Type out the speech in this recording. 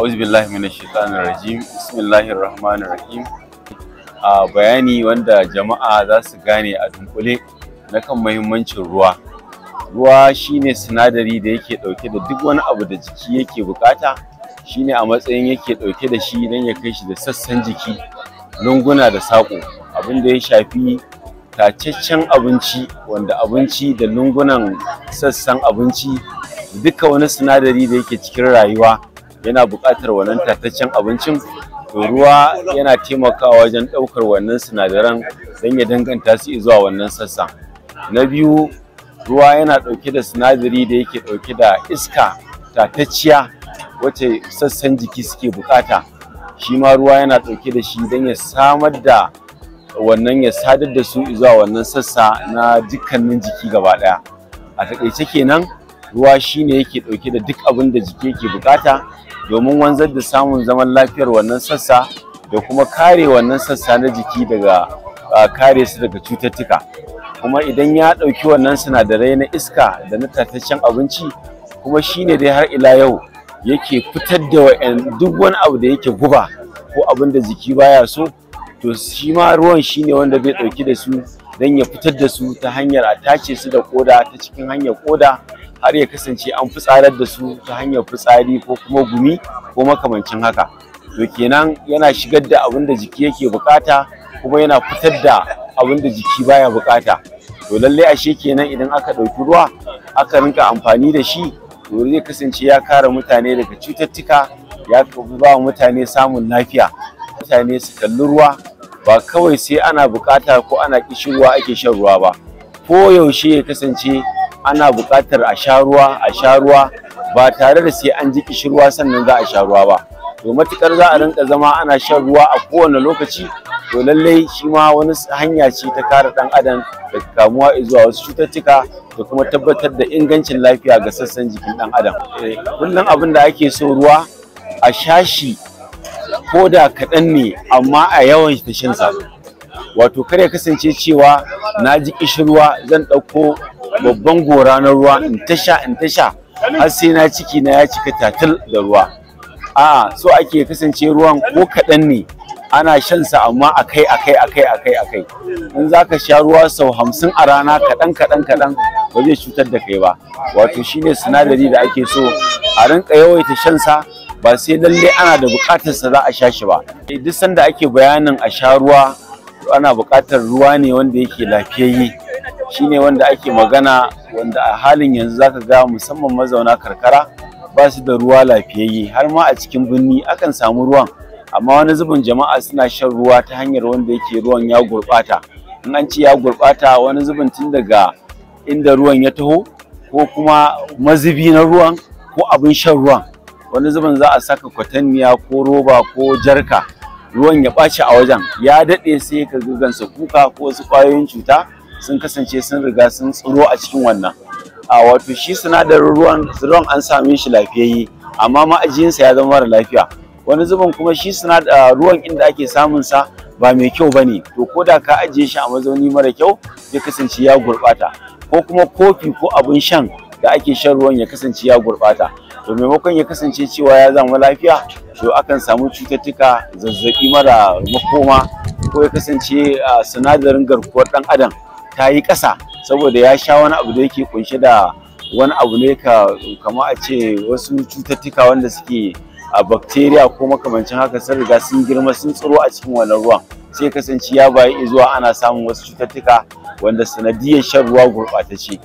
A'udhu billahi minash shaitanir rajim. Bismillahir rahmanir rahim. A bayani wanda jama'a za su gane a dunkule na kan muhimmancin ruwa. Ruwa shine sinadari da yake ɗauke da duk wani abu da jiki yake buƙata, shine a matsayin yake ɗauke da shi don ya kai shi da sassan jiki, lunguna da saƙo. Abin da ya shafi tacaccen abinci, wanda abinci da lungunan sassan abinci, duka wani sinadari da yake cikin rayuwa yana buƙatar wannan tataccen abincin. To ruwa yana taimakawa wajen ɗaukar wannan sinadaran don ya danganta su zuwa wannan sassa. Na biyu, ruwa yana ɗauke da sinadari da yake ɗauke da iska tatacciya wacce sassan jiki suke buƙata. Shi ma ruwa yana ɗauke da shi don ya samar da wannan, ya sadar da su zuwa wannan sassa na dukkanin jiki gaba ɗaya. A taƙaice kenan, ruwa shine yake ɗauke da duk abin da jiki yake buƙata domin wanzar da samun zaman lafiyar wannan sassa da kuma kare wannan sassa na jiki daga kare su daga cututtuka. Kuma idan ya ɗauki wannan sinadarai na iska da na tataccen abinci, kuma shine dai har ila yau yake fitar da duk wani abu da yake guba ko abin da jiki baya so. To shi ma ruwan shine wanda zai ɗauki da su don ya fitar da su ta hanyar a tace su da ƙoda, ta cikin hanyar ƙoda, har ya kasance an fitsarar da su ta hanyar fitsari ko kuma gumi ko makamancin haka. To kenan yana shigar da abin da jiki yake buƙata kuma yana fitar da abin da jiki baya buƙata. To lallai ashe kenan idan aka ɗauki ruwa aka rinka amfani da shi, to zai kasance ya kare mutane daga cututtuka, ya ba mutane samun lafiya. Mutane su kalli ruwa ba kawai sai ana buƙata ko ana ƙishirwa ake shan ruwa ba. Ko yaushe ya kasance ana buƙatar a sha ruwa, a sha ruwa ba tare da sai an ji ƙishirwa sannan za a sha ruwa ba. To matuƙar za a rinka zama ana shan ruwa a kowane lokaci, to lallai shi ma wani hanya ce ta kare ɗan adam daga kamuwa zuwa wasu cututtuka da kuma tabbatar da ingancin lafiya ga sassan jikin ɗan adam. Kullum abin da ake so, ruwa a sha shi ko da kaɗan ne, amma a yawan shansa. Wato kar ya kasance cewa na ji ƙishirwa zan ɗauko babban gora na ruwa in ta sha, in ta sha, har sai na ciki na ya cika tatil da ruwa. A'a, so ake kasance ruwan ko kaɗan ne ana shan sa, amma akai akai akai akai akai. In zaka sha ruwa sau 50 a rana, kaɗan kaɗan kaɗan, ba zai cutar da kai ba. Wato shine sinadari da ake so a rinka yawaita shan sa, ba sai lalle ana da buƙatar sa za a sha shi ba. Duk sanda ake bayanin a sha ruwa, ana buƙatar ruwa ne wanda yake lafiyayye, shine wanda ake magana, wanda a halin yanzu zaka ga musamman mazauna karkara ba su da ruwa lafiyayye. Har ma a cikin birni akan samu ruwan, amma wani zubin jama'a suna shan ruwa ta hanyar wanda yake ruwan ya gurɓata. In an ce ya gurɓata, wani zubin tun daga inda ruwan ya taho, ko kuma mazubi na ruwan, ko abin shan ruwan. Wani zubin za a saka kwatanniya ko roba ko jarka, ruwan ya ɓaci a wajen ya daɗe, sai ka ga gansa kuka ko wasu ƙwayoyin cuta sun kasance sun riga sun tsiro a cikin wannan. A wato shi sinadarin ruwan an same shi lafiyayye, amma ma'ajiyinsa ya zama mara lafiya. Wani zubin kuma shi ruwan inda ake samun sa ba mai kyau bane, to ko da ka ajiye shi a mazauni mara kyau, ya kasance ya gurɓata, ko kuma kofi ko abin shan da ake shan ruwan ya kasance ya gurɓata. To maimakon ya kasance cewa ya zama lafiya, to akan samu cututtuka, zazzaɓi mara makoma, ko ya kasance sinadarin garkuwar ɗan adam ta yi ƙasa saboda ya sha wani abu da yake kunshe da wani abu ne kama a ce wasu cututtuka wanda suke a bacteria ko makamancin haka, sun riga sun girma sun tsiro a cikin wannan ruwan, sai kasance ya bayi zuwa ana samun wasu cututtuka wanda sanadiyar shan ruwa gurɓatacce.